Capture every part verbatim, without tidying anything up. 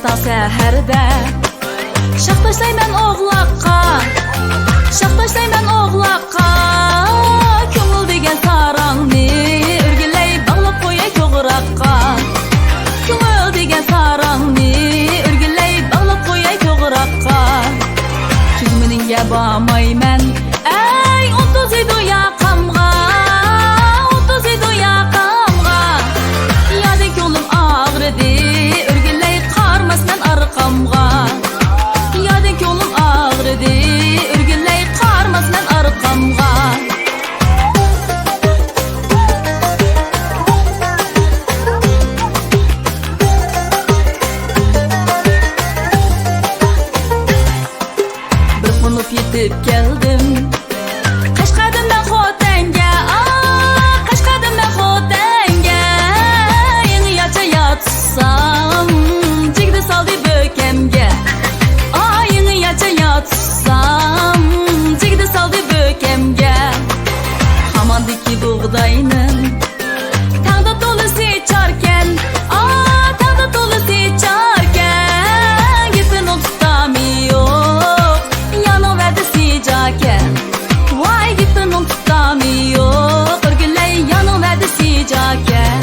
تاڭ سەھەردە شاخ تاشلايمەن ئوغلاققا، شاخ تاشلايمەن ئوغلاققا. كۆڭۈل دېگەن ساراڭنى ئۆرگىلەي باغلاپ قوياي توغراققا. كۆڭۈل دېگەن ساراڭنى ئۆرگىلەي باغلاپ قوياي توغراققا. تۈگمىنىڭگە بارمايمەن، ئەي ئوتتۇز يەتتە ياقامغا، ئوتتۇز يەتتە ياقامغا. يادىن كۆڭلۈم ئاغرىدى، ئۆرگىلەي قارىماسمەن ئارقامغا. يادىن كۆڭلۈم ئاغرىدى، ئۆرگىلەي قارىماسمەن ئارقامغا. بىر قونۇپ يېتىپ كەلدىم قەشقەردىن مەن خوتەنگە، ئا، قەشقەردىن مەن خوتەنگە. يېڭى ياچا ياتسام، جىگدە سالدى بۆكەمگە. ئا، يېڭى ياچا ياتسام، جىگدە سالدى بۆكەمگە. خاماندىكى بۇغداينىڭ تەڭدە تولىسى چاركەن، ئا، تەڭدە تولىسى چاركەن. گېپىنىڭ تۇتامى يوق، يارنىڭ ۋەدىسى جاركەن. ۋاي، گېپىنىڭ تۇتامى يوق، ئۆرگىلەي يارنىڭ ۋەدىسى جاركەن.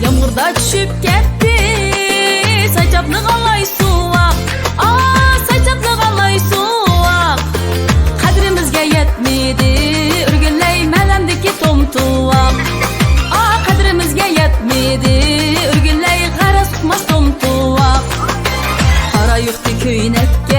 يامغۇردا چۈشۈپ كەتتى ساي چاپلىغان لاي سۇۋاق. ئا، ساي چاپلىغان لاي سۇۋاق. قەدرىمىزگە يەتمىدى ئۆرگىلەي مەلەمدىكى توم تۇۋاق. ئا، قەدرىمىزگە يەتمىدى ئۆرگىلەي غەرەز ئۇقماس توم تۇۋاق. قارا يۇختى كۆينەككە